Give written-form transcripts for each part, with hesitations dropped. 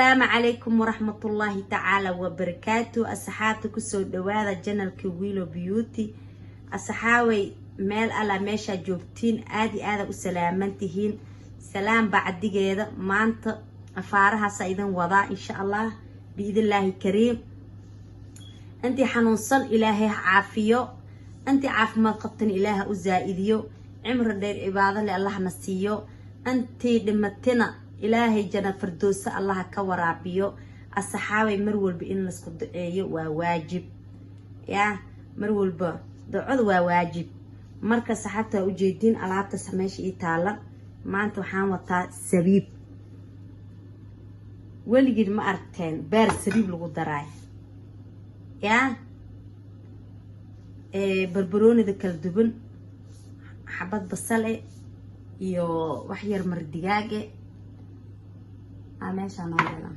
Asalaamu calaykum waraxmatullaahi tacaala wabarakaatu. Asxaabta, kusoo dhawaada channelka Willow Beauty. Asxaaway, meel alla meeshaa joogtiin aada iyo aada u salaaman tihiin. Salaam bacdigeeda, maanta afaarahaasa idin wadaa, insha Allah, biidnillaahi kariim. Intii xanuunsan Ilaahay ha caafiyo, intii caafimaad qabtan Ilaah ha u zaa-idiyo, cimri dheer cibaado le Allahna siiyo, intii dhimatina Ilaahay jana fardooso Allaha ka waraabiyo. Asxaabay, mar walba in laisku duceeyo waa waajib. Yaa mar walba ducadu waa waajib. Marka saxaabta, waa ujeediin alaabtaas meesha ii taala. Maanta waxaan wataa sabiib. Weligiin ma aragteen beer sabiib lagu daraay? Yaa barbaroonida kala duwan, xabad basal e iyo wax yar mar digaag e aa meeshaa noo yeelan.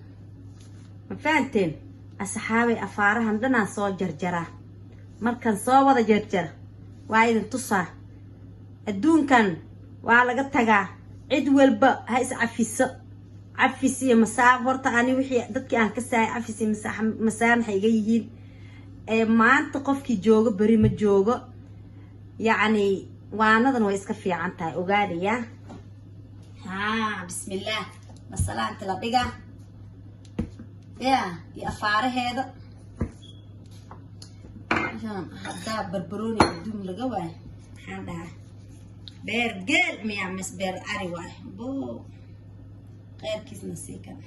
Ma fahanteen, asxaabay? Afaarahan dhanaan soo jarjaraa. Markaan soo wada jarjara waa idin tusaa. Adduunkan waa laga tagaa. Cid walba ha is cafiso, cafis iyo masaa. Horta ani wixii dadkii aan ka saayay cafis iyo masaamaxa iga yihiin. Maanta qofkii joogo beri ma joogo. Yacni waanadan way iska fiican tahay, ogaadaya. Haa, bismillaah. Masalaanta la dhiga ya iyo afaaraheeda. Haddaa barbarooni adduun laga waayo, maxaan dhahaa? Beer geel miyaa mis beer ari waay? Bo qeyrkiisna sii kan.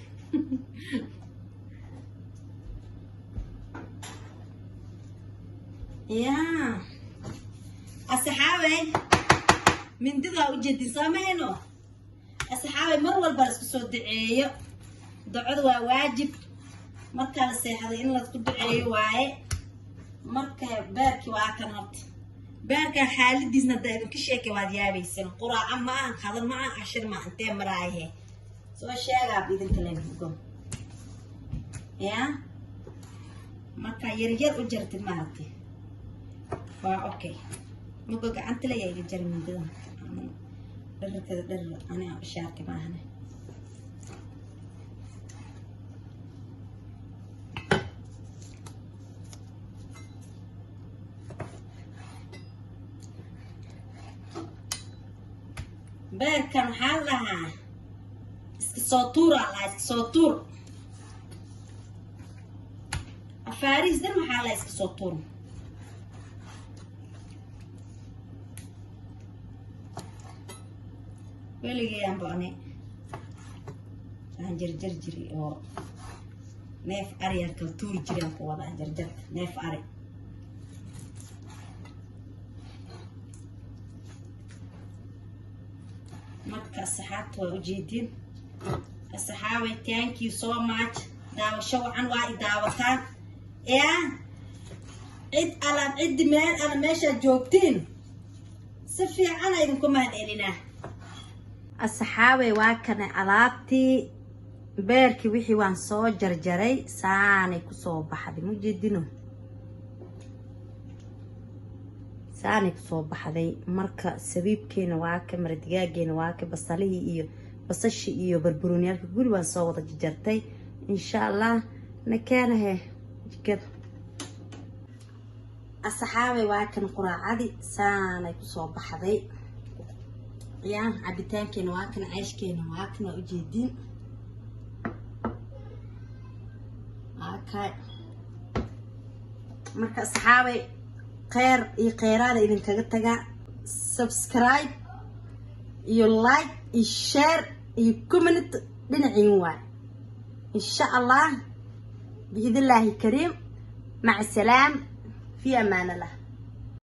Ya asxaabey, mindida waa ujeedin, soo mahayno? Asxaabey, mar walba la isku soo duceeyo. Ducadu waa waajib. Markaa la seexday in laisku duceeyo waaye. Marka beerkii waa kan. Horta beerkan xaaladiisna haddaa idinka sheekay waad yaabaysan. Quraaca ma ahan, qadan ma ahan, cashir ma intee maraayahe soo sheegaab idinka leen hugo. Ya markaa yaryar u jartid, maaragtay, waa okay. Mugo gacanta la iga jari mindida dherarkeeda dherar ani shaarka maahane. Beerkan waxaa la dhahaa iska soo tuuraa lahaa, iska soo tuur. Afaarihiis dhan waxaa lahaa iska soo tuur. Weligayaan ani aan jarjar jiri oo neef ariyaa kala tuuri jiraan ku wadaa jarjarka neef ari. Marka asxaabta, waa ujeedin. Asxaabay, thank you so much. Daawasho wacan. Waa i daawataan. Yaa cid alaan ciddi meel ala meeshaad joogtiin, si fiicana idinku mahad celinaa. Asxaabay, waa kana alaabtii beerkii. Wixii waan soo jarjaray, saanay kusoo baxday. Mujeedino, saanay kusoo baxday. Marka sabiibkeena waa ka, mara digaageena waa ka, basalihii iyo basashii iyo barbarooniyaalka guri waan soo wada jarjartay. Insha Allah, na keenahe jikada. Asxaabay, waa kan quraacadi, saanay kusoo baxday. Ya cabitaankeena waa kan, ceeshkeena waa kan, waa ujeedin, waa kay. Marka asxaabay, kheyr iyo kheyraada idinkaga tagaa. Subscribe iyo like iyo share iyo comment dhinaciin waay. Insha Allah, biidnillaahi kariim. Maca salaam, fi amaan Allah.